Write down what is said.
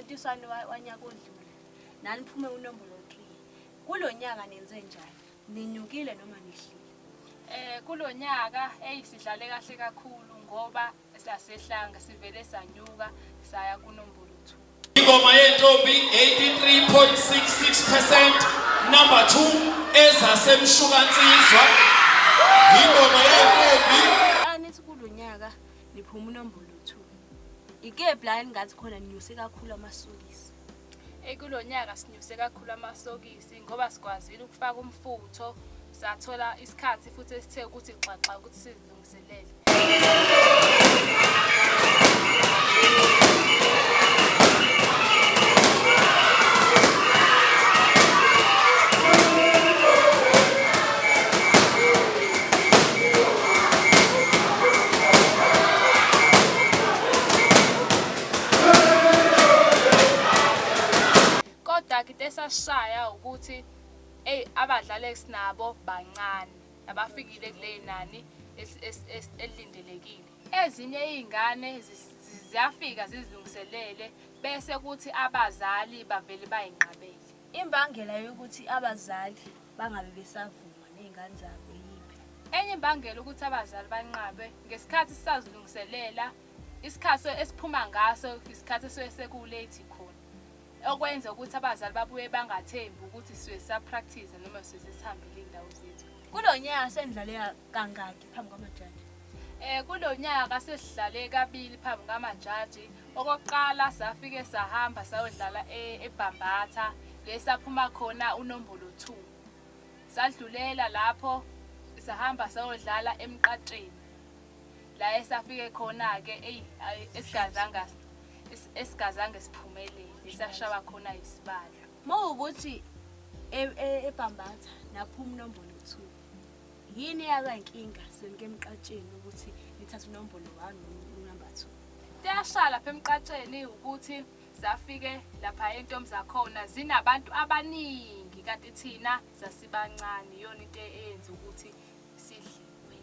mncintiswano wanyaka odlule naniphume unombolo 3. Kulo nyaka nenze njani? Ninyukile noma nihlile? Kulo nyaka eyi sidlale kahle kakhulu ngoba sasehlanga sivele sanyuka saya kunombolo 2. Ingoma yentombi 83.66%, number 2 ezasemshukansizwa. Ingoma yentombi. Anithi kulo nyaka niphuma unombolo 2. Ikephi la engathi khona ninyuse kakhulu amasokisi? Kulo nyaka sinyuse kakhulu amasokisi ngoba sikwazile ukufaka umfutho, sathola isikhathi futhi esithe ukuthi xaxa ukuthi sizilungiselele. Kodwa ke into esashaya ukuthi eyi abadlali esinabo bancane, abafikile kule nani elilindelekile. Ezinye iy'ngane ziyafika zizilungiselele bese kuthi abazali bavele bayinqabele. Imbangela yokuthi abazali bangabe besavuma ney'ngane zabo yiphi? Enye imbangela ukuthi abazali banqabe ngesikhathi sisazilungiselela, isikhathi esiphuma ngaso isikhathi esuke seku-late khona, okwenza ukuthi abazali babuye bangathembi ukuthi sisuke sisa-practice noma sisuke sesihambile iy'ndawo zethu. Kulo nyaka senidlale kangaki phambi kwamajaji? Kulo nyaka sesidlale kabili phambi kwamajaji. Okokuqala safike sahamba sayodlala eBhambatha, le saphuma khona unombolo 2. Sadlulela lapho sahamba sayodlala eMqatsheni, la esafike khona-ke eyi esigazange siphumelele, sashawa khona isibalo. Mawukuthi eBhambatha naphuma unombolo 2, yini eyaba inkinga senike eMqatsheni ukuthi nithathe unombolo 1 unumber 2? Kuyasha lapha eMqatsheni ukuthi safike lapha intombi zakhona zinabantu abaningi kanti thina sasibancane. Iyona into eyenza ukuthi